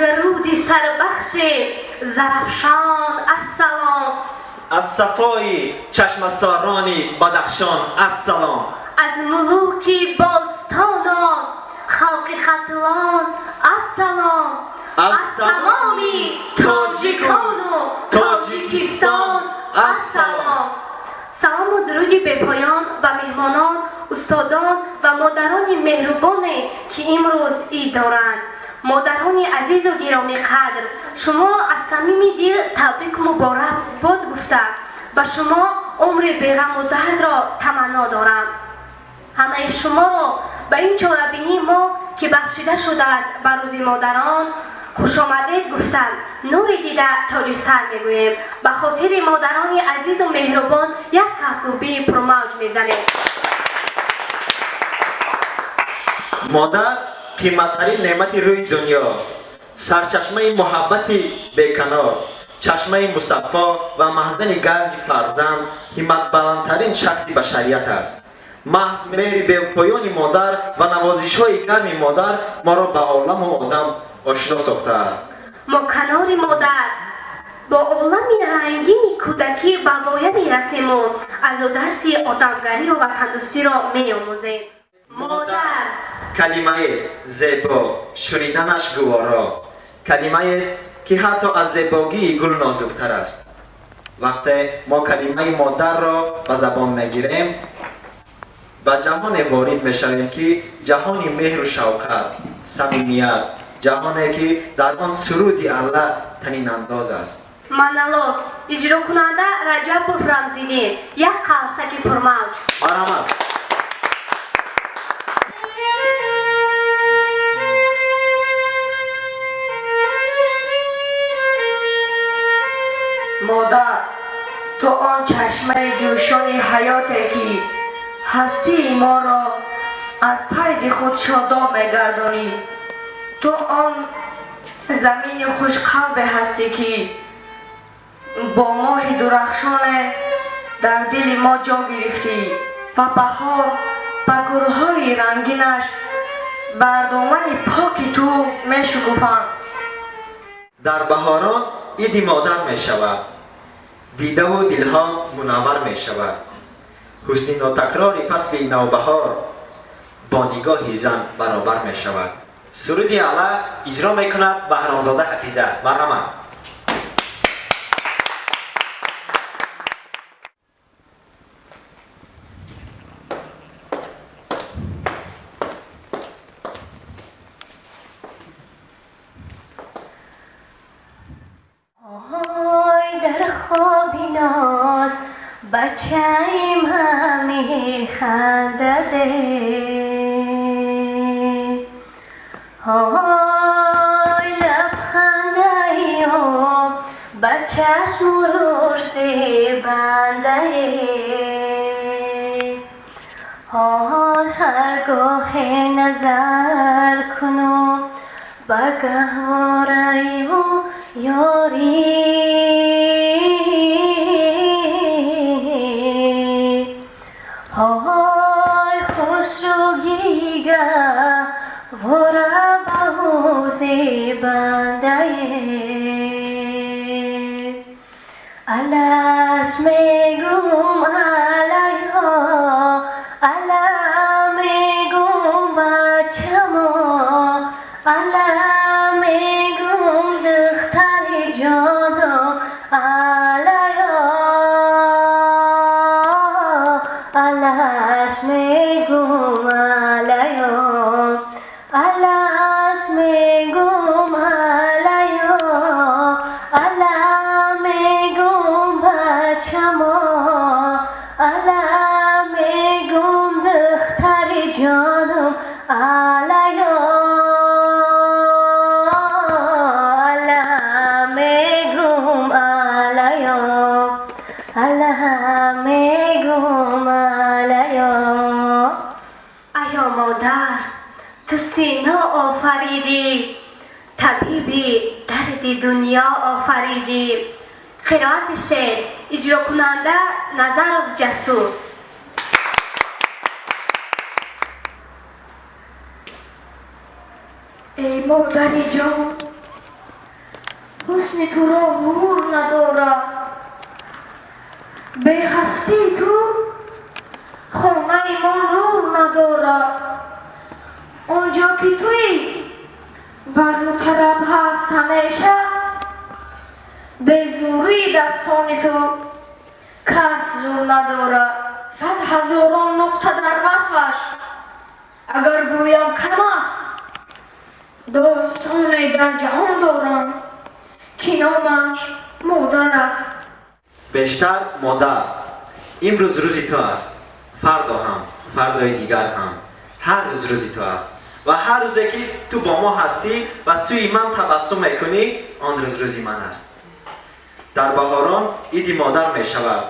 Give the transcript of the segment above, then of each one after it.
Руди сарбахши Зарафшон ассалом. Аз сафои чашмасорони Бадахшон ассалом. Аз мулуки бостону халқи Хатлон ассалом. Аз тамоми тоҷикону Тоҷикистон ассалом. Салому дуруди бепоён ба меҳмонон, устодон ва модарони меҳрубоне, ки имрӯз ид доранд. Модарони азизу гиромиқадр, шуморо аз самими дил табрику муборакбод гуфта, ба шумо умри беғаму дардро таманно дорам. Ҳамаи шуморо ба ин чорабинии мо, ки бахшида шудааст ба Рӯзи модарон, хушомадед гуфтан, нури дида тоҷи сар мегӯем. Ба хотири модарони азизу меҳрубон як кафкӯбии пурмавҷ мезанем. Модар қиматтарин неъмати рӯи дунё, сарчашмаи муҳаббати беканор, чашмаи мусаффо ва маҳзани ганҷи фарзанд, ҳимматбаландтарин шахси башарият аст. Маҳз меҳри бепоёни модар ва навозишҳои гарми модар моро ба оламу одам ошно сохтааст. Мо канори модар бо олами рангини кӯдакӣ ба воя мерасему аз ӯ дарси одамгарию ватандӯстиро меомӯзем. Модар калимаест зебо, шуниданаш гуворо, калимаест, ки ҳатто аз зебогии гул нозуктар аст. Вақте мо калимаи модарро ба забон мегирем, ба ҷаҳоне ворид мешавем, ки ҷаҳони меҳру шавқат, самимият, ҷаҳоне, ки дар он суруди Алла танинандоз аст. Монолог, иҷрокунанда Раҷабов Рамзиддин. Як қарсаки пурмавҷ. Марҳамат. Модар, ту он чашмаи ҷӯшони ҳаёте, ки ҳастии моро аз файзи худ шодоб мегардонӣ. Ту он замини хушқалбе ҳастӣ, ки бо моҳи дурахшоне дар дили мо ҷо гирифтӣ ва баҳор ба гулҳои рангинаш бар домани поки ту мешукуфанд. Дар баҳорон иди модар мешавад, дидаву дилҳо мунаввар мешавад. Ҳусни нотакрори фасли навбаҳор бо нигоҳи зан баробар мешавад. Суруди Алла иҷро мекунад Баҳромзода Ҳафиза. Марҳамат. Ой, дар хоби ноз бачаи ман механдаде, ой, лабхандаи ӯ ба чашму рӯш зебандае. Ой, ҳаргоҳе назар кунум ба гаҳвораи ӯ ёрӣ, ой, хушрӯи гаҳвора ба ӯ зебандае. Алаш мегум, алайҳо, ала мегум, бачамо, ала мегум, духтари ҷоно, алайҳо, алаш мегум, алайҳо, алаш мегум, алайҳо, ала мегум, бачамо, ала мегум, духтари ҷоном, алайҳо, ала мегум, алайҳо, ала мегум, алайҳо. Аё модар, ту сино офаридӣ, табиби дарди дунё офаридӣ. Қироати шеър, иҷрокунанда Назаров Ҷасур. Эй модари ҷон, Ҳусни туро ҳур надорад. Беҳастии ту хонаи мо нур надорад. Он ҷо ки туӣ, базму тараб ҳаст ҳамеша. Бе зӯрии дастони ту кас зур надорад. Сад ҳазорон нуқта дар васфаш агар гӯям, кам аст. Достоне дар ҷаҳон дорам, ки номаш модар аст. Бештар модар, имрӯз рӯзи ту аст, фардо ҳам, фардои дигар ҳам, ҳар рӯз рӯзи ту аст ва ҳар рӯзе ки ту бо мо ҳастӣ ва сӯи ман табассум мекунӣ, он рӯз рӯзи ман аст. Дар баҳорон иди модар мешавад,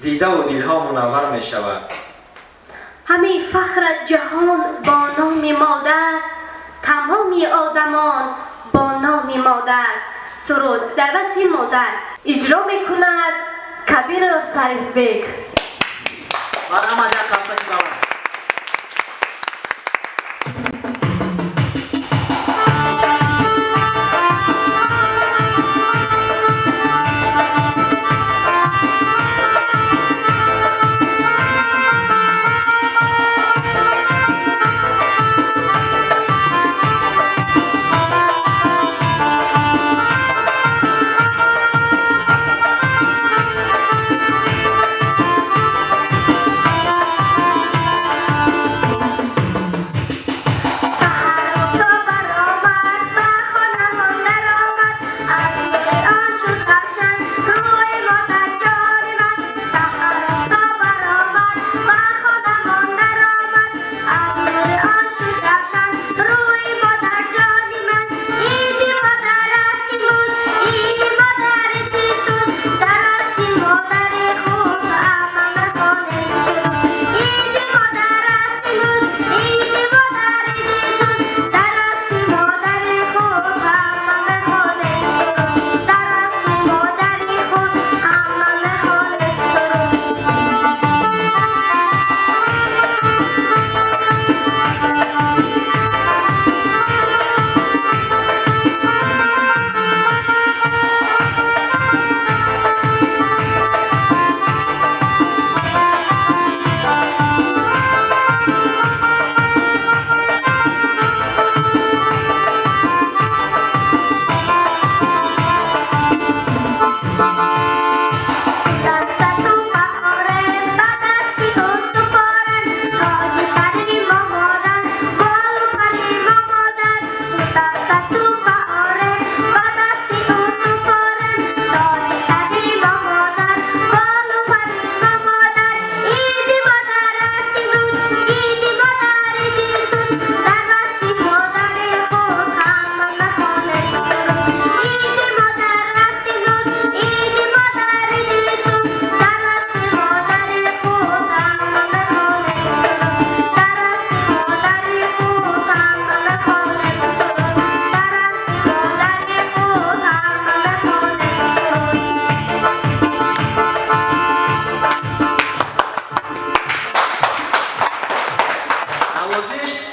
дидаву дилҳо мунаввар мешавад. Ҳамин фахрат ҷаҳон бо номи модар, тамоми одамон бо номи модар. Суруд дар васфи модар иҷро мекунад Кабиров Сарифбек. Марҳамат, як қарсаки баланд.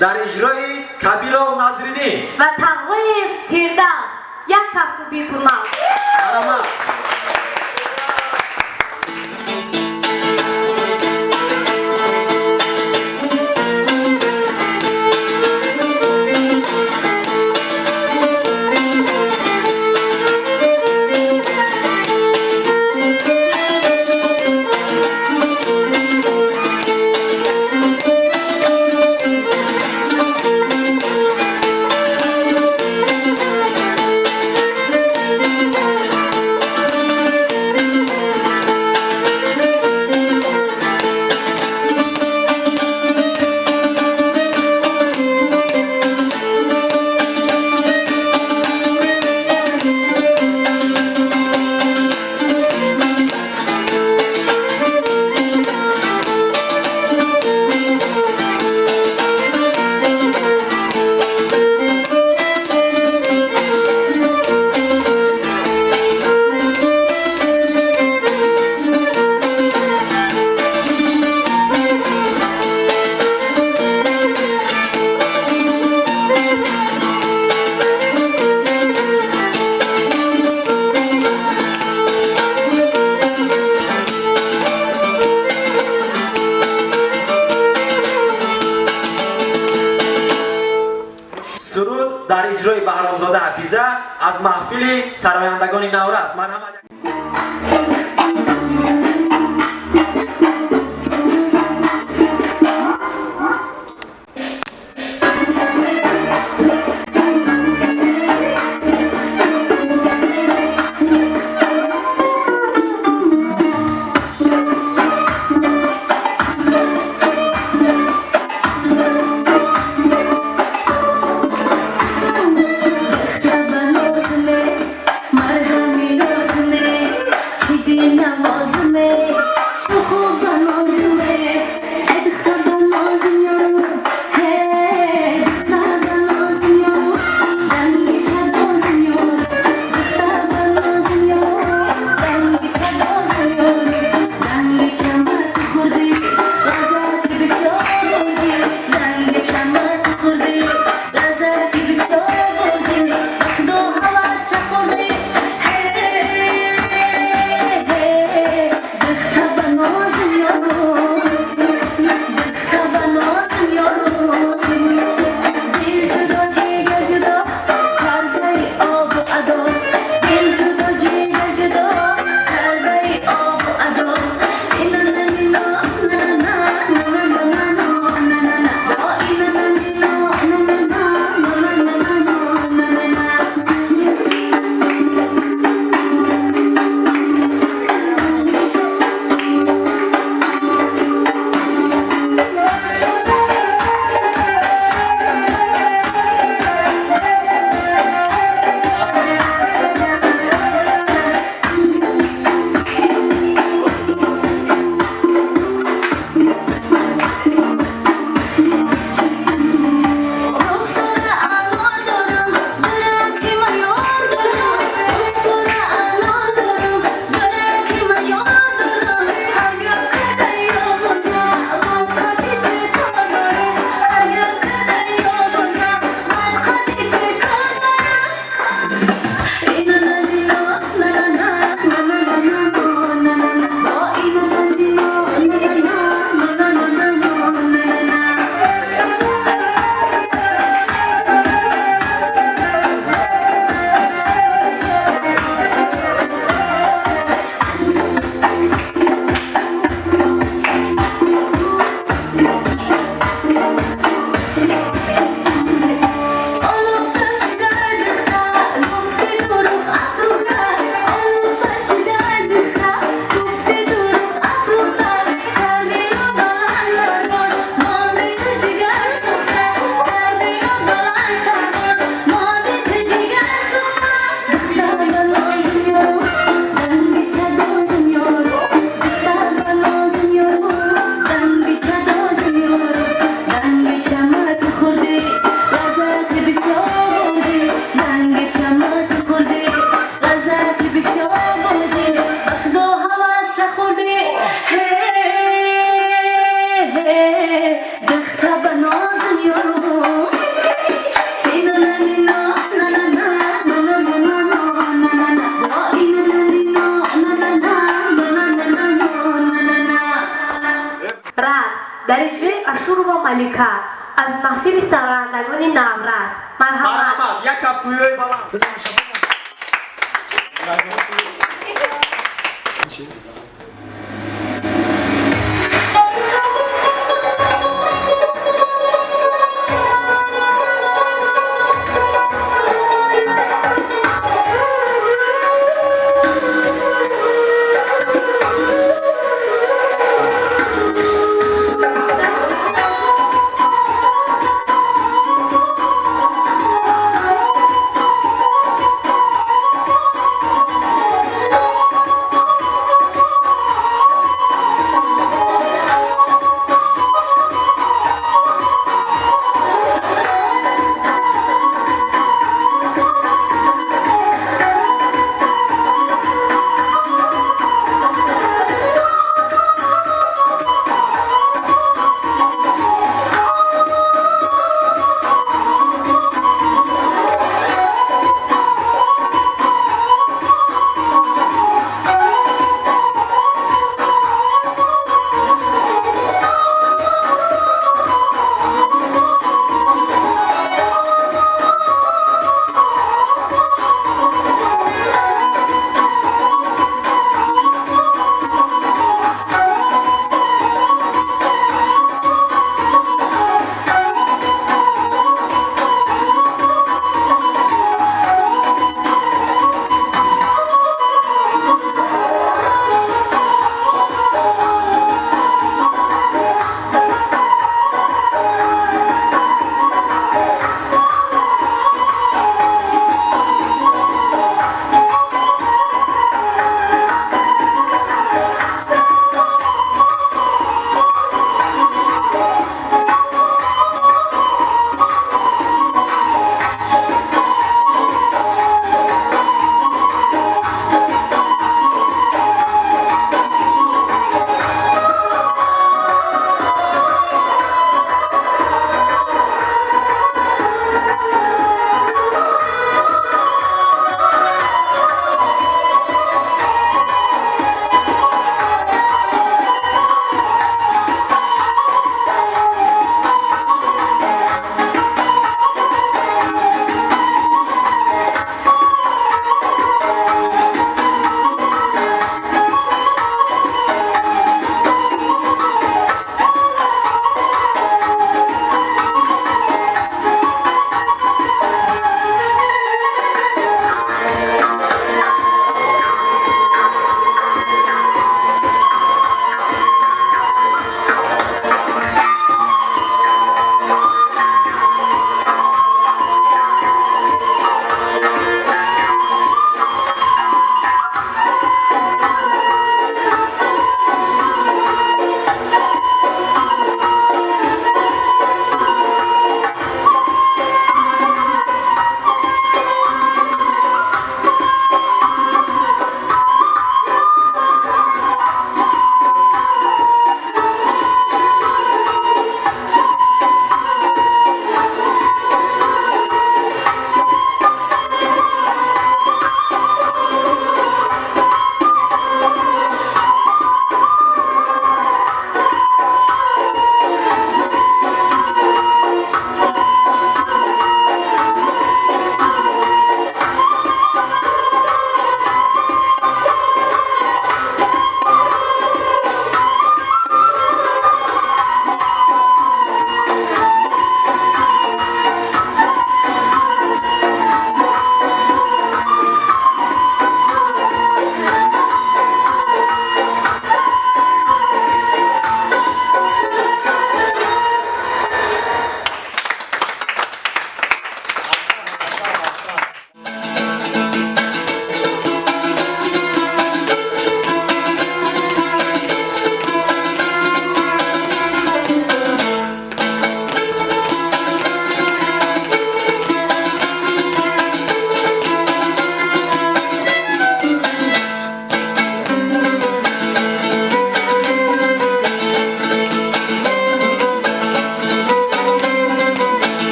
Дар иҷрои Кабиров Назриддин ва Тағоев Фирдавс, як кафкӯбии пурмавҷ. Марҳамат. Саҳар. Наргиза аз маҳфили сарояндагони Наврас. Марҳамат. Дар иҷрои Ашурова Малика аз маҳфили сарояндагони Наврас. Марҳамат. Марҳамат, як кафкӯии баланд.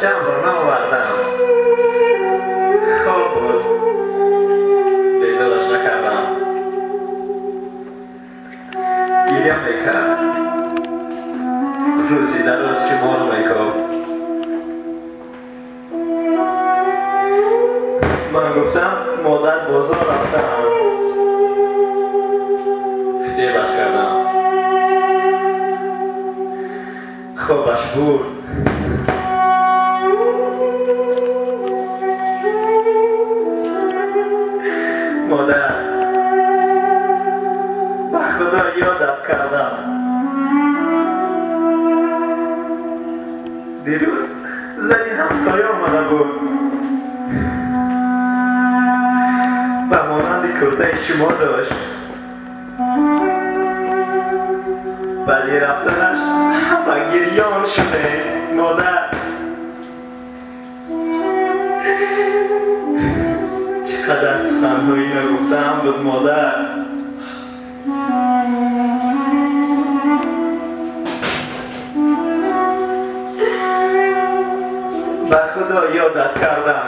Бачаамро наовардам. Хоб буд. Бедораш накардам. Гиря мекард. Рӯзи дароз чумор мекофт. Ман гуфтам модар бозор рафтаам. Фиребаш кардам. Хобаш бурд. Модар, ба Худо ёдат кардам. Дирӯз зани ҳамсоя омада буд. Ба монанди куртаи шумо дошт. Баъди рафтанаш ҳама гирён шудем, модар. Чӣ қадар суханҳои нагуфтаам буд, модар. Ба Худо ёдат кардам.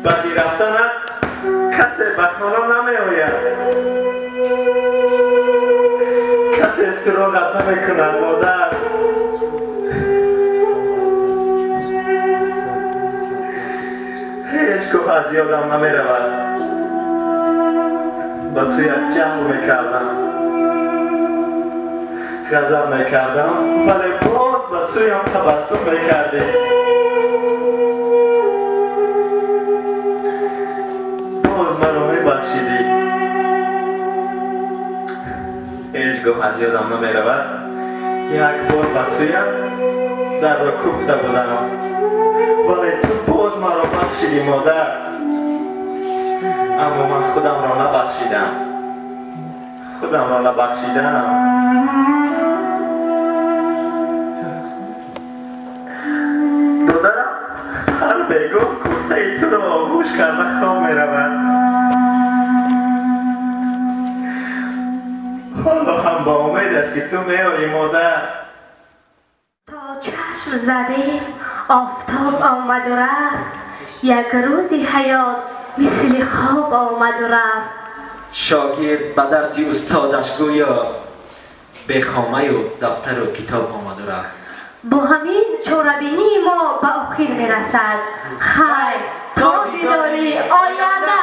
Баъди рафтанат касе ба хона намеояд. Касе суроғат намекунад, модар. Ҳеҷ гоҳ аз ёдам намеравад. Ба сӯят ҷаҳл мекардам. Ғазаб мекардам, вале боз ба сӯям табассум мекардӣ. Боз маро мебахшидӣ. Ҳеҷ гоҳ аз ёдам намеравад. Як бор ба сӯят дарро куфта будам, вале ту боз маро бахшидӣ, модар. Аммо ман худамро набахшидам. Худамро набахшидам. Додарам ҳар бегоҳ куртаи туро оғӯш карда хоб меравад. Ҳоло ҳам ба умед аст, ки ту меоӣ, модар. То чашм задем, офтоб омаду рафт. Як рӯзи ҳаёт мисли хоб омаду рафт. Шогирд ба дарси устодаш гӯё бехомаю дафтару китоб омаду рафт. Бо ҳамин чорабинии мо ба охир мерасад. Хайр, то дидори оянда.